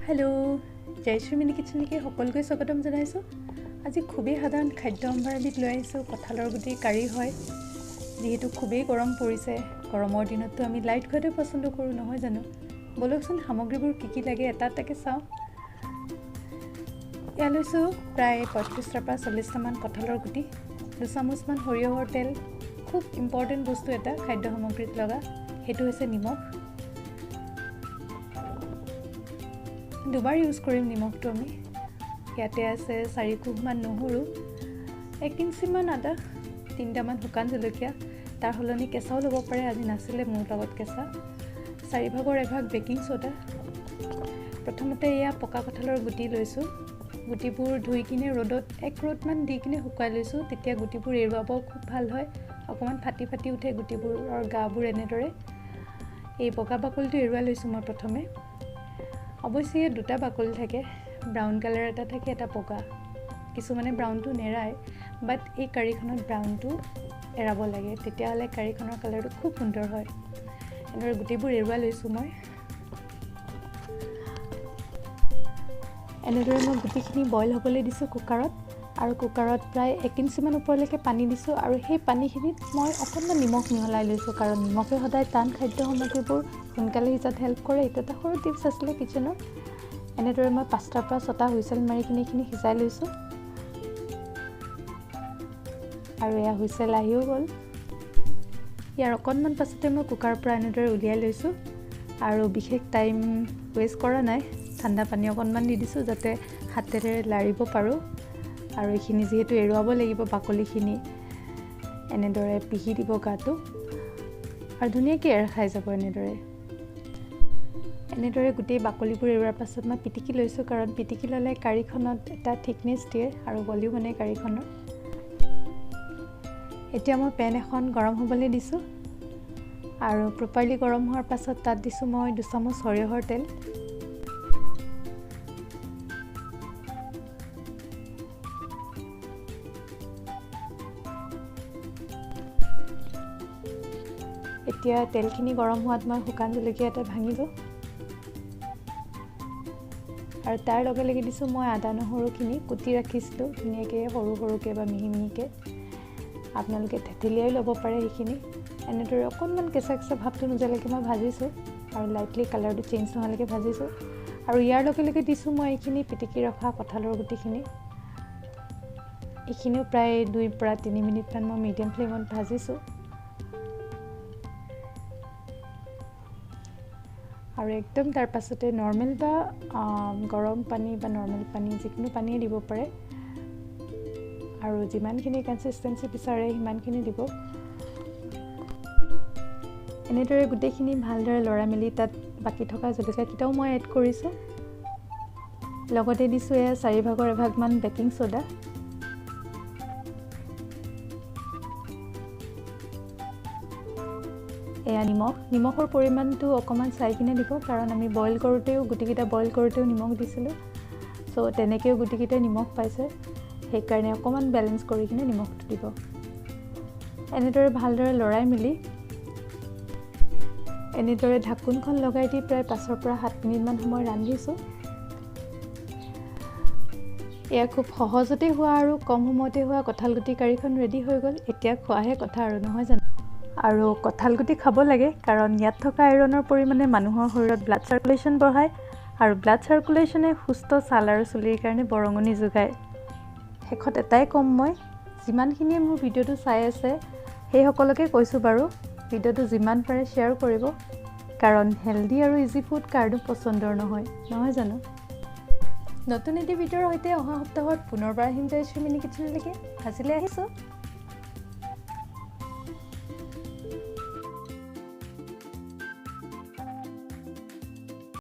Hello' Jayashree mini কিচেনলৈকে সকলোকে স্বাগতম জনাইছোঁ। আজি খুবেই সাধাৰণ খাদ্য সম্ভাৰ এবিধ লৈ আহিছোঁ। কঁঠালৰ গুটিৰ কাৰী হয়। যিহেতু খুবেই গৰম পৰিছে, গৰমৰ দিনততো আমি লাইট খোৱাটোৱে পচন্দ কৰোঁ, নহয় জানো? ব'লকচোন সামগ্ৰীবোৰ কি কি লাগে এটা এটাকৈ চাওঁ। এয়া লৈছোঁ প্ৰায় 35টাৰ পৰা 40টামান কঁঠালৰ গুটি, 2 চামুচমান সৰিয়হৰ তেল, খুব ইম্পৰ্টেণ্ট বস্তু এটা খাদ্য সামগ্ৰীত লগা, সেইটো হৈছে নিমখ। দুবাৰ ইউজ কৰিম নিমখটো আমি। ইয়াতে আছে 4 কোহমান নহৰু, 1 ইঞ্চিমান আদা, তিনিটামান শুকান জলকীয়া, তাৰ সলনি কেঁচাও ল'ব পাৰে, আজি নাছিলে মোৰ লগত কেঁচা। চাৰিভাগৰ এভাগ বেকিং চ'ডা। প্ৰথমতে এয়া পকা কঁঠালৰ গুটি লৈছোঁ। গুটিবোৰ ধুই কিনে ৰ'দত এক ৰ'দমান দি কিনে শুকুৱাই লৈছোঁ, তেতিয়া গুটিবোৰ এৰুৱাব খুব ভাল হয়। অকণমান ফাটি ফাটি উঠে গুটিবোৰৰ গাবোৰ। এনেদৰে এই বগা বাকলিটো এৰুৱাই লৈছোঁ মই প্ৰথমে। অৱশ্যে ইয়াত দুটা বাকলি থাকে, ব্ৰাউন কালাৰ এটা থাকে, এটা বগা। কিছুমানে ব্ৰাউনটো নেৰায়, বাট এই কাৰীখনত ব্ৰাউনটো এৰাব লাগে, তেতিয়াহ'লে কাৰীখনৰ কালাৰটো খুব সুন্দৰ হয়। এনেদৰে গোটেইবোৰ এৰুৱাই লৈছোঁ মই। এনেদৰে মই গুটিখিনি বইল হ'বলৈ দিছোঁ কুকাৰত আৰু কুকাৰত প্ৰায় 1 ইঞ্চিমান ওপৰলৈকে পানী দিছোঁ আৰু সেই পানীখিনিত মই অকণমান নিমখ মিহলাই লৈছোঁ, কাৰণ নিমখে সদায় টান খাদ্য সামগ্ৰীবোৰ সোনকালে সিজাত হেল্প কৰে। এইটো এটা সৰু টিপছ আছিলে কিটচেনৰ। এনেদৰে মই 5টাৰ পৰা 6টা হুইচেল মাৰি কিনে এইখিনি সিজাই লৈছোঁ আৰু এয়া হুইচেল আহিও গ'ল। ইয়াৰ অকণমান পাছতে মই কুকাৰৰ পৰা এনেদৰে উলিয়াই লৈছোঁ আৰু বিশেষ টাইম ৱেষ্ট কৰা নাই। ঠাণ্ডা পানী অকণমান দি দিছোঁ, যাতে হাতেৰে লাৰিব পাৰোঁ আৰু এইখিনি যিহেতু এৰুৱাব লাগিব বাকলিখিনি, এনেদৰে পিহি দিব গাটো আৰু ধুনীয়াকৈ এৰ খাই যাব। এনেদৰে গোটেই বাকলিবোৰ এৰুৱাৰ পাছত মই পিটিকি লৈছোঁ, কাৰণ পিটিকি ল'লে কাৰীখনত এটা থিকনেছ দিয়ে আৰু গলিও মানে কাৰীখনৰ। এতিয়া মই পেন এখন গৰম হ'বলৈ দিছোঁ আৰু প্ৰপাৰলি গৰম হোৱাৰ পাছত তাত দিছোঁ মই 2 চামুচ সৰিয়হৰ তেল। এতিয়া তেলখিনি গৰম হোৱাত মই শুকান জলকীয়া এটা ভাঙিলোঁ আৰু তাৰ লগে লগে দিছোঁ মই আদা নহৰুখিনি কুটি ৰাখিছিলোঁ ধুনীয়াকৈ, সৰু সৰুকৈ বা মিহি মিহিকৈ। আপোনালোকে থেতেলিয়াই ল'ব পাৰে সেইখিনি। এনেদৰে অকণমান কেঁচা কেঁচা ভাৱটো নোযোৱালৈকে মই ভাজিছোঁ আৰু লাইটলি কালাৰটো চেঞ্জ নোহোৱালৈকে ভাজিছোঁ আৰু ইয়াৰ লগে লগে দিছোঁ মই এইখিনি পিটিকি ৰখা কঁঠালৰ গুটিখিনি। এইখিনিও প্ৰায় 2ৰ পৰা 3 মিনিটমান মই মিডিয়াম ফ্লেমত ভাজিছোঁ আৰু একদম তাৰ পাছতে নৰ্মেল বা গৰম পানী বা নৰ্মেল পানী, যিকোনো পানীয়ে দিব পাৰে আৰু যিমানখিনি কনচিষ্টেঞ্চি বিচাৰে সিমানখিনি দিব। এনেদৰে গোটেইখিনি ভালদৰে লৰাই মেলি তাত বাকী থকা জলকীয়াকেইটাও মই এড কৰিছোঁ। লগতে দিছোঁ এয়া চাৰিভাগৰ এভাগমান বেকিং চ'ডা। এয়া নিমখ। নিমখৰ পৰিমাণটো অকণমান চাই কিনে দিব, কাৰণ আমি বইল কৰোঁতেও, গুটিকেইটা বইল কৰোঁতেও নিমখ দিছিলোঁ, চ' তেনেকৈও গুটিকেইটাই নিমখ পাইছে, সেইকাৰণে অকণমান বেলেঞ্চ কৰি কিনে নিমখটো দিব। এনেদৰে ভালদৰে লৰাই মেলি এনেদৰে ঢাকোনখন লগাই দি প্ৰায় 5ৰ পৰা 7 মিনিটমান সময় ৰান্ধিছোঁ। এয়া খুব সহজতে হোৱা আৰু কম সময়তে হোৱা কঁঠালগুটি কাৰীখন ৰেডি হৈ গ'ল। এতিয়া খোৱাহে কথা আৰু, নহয় জানো? আৰু কঁঠালগুটি খাব লাগে, কাৰণ ইয়াত থকা আইৰণৰ পৰিমাণে মানুহৰ শৰীৰত ব্লাড চাৰ্কুলেশ্যন বঢ়ায় আৰু ব্লাড চাৰ্কুলেশ্যনে সুস্থ ছাল আৰু চুলিৰ কাৰণে বৰঙণি যোগায়। শেষত এটাই ক'ম মই, যিমানখিনিয়ে মোৰ ভিডিঅ'টো চাই আছে সেইসকলকে কৈছোঁ বাৰু, ভিডিঅ'টো যিমান পাৰে শ্বেয়াৰ কৰিব, কাৰণ হেল্ডি আৰু ইজি ফুড কাৰনো পচন্দৰ নহয়, নহয় জানো? নতুন এটি ভিডিঅ'ৰ সৈতে অহা সপ্তাহত পুনৰবাৰ আহিম জয়শ্ৰী মিনি কিচেনলৈকে। আজিলৈ আহিছোঁ।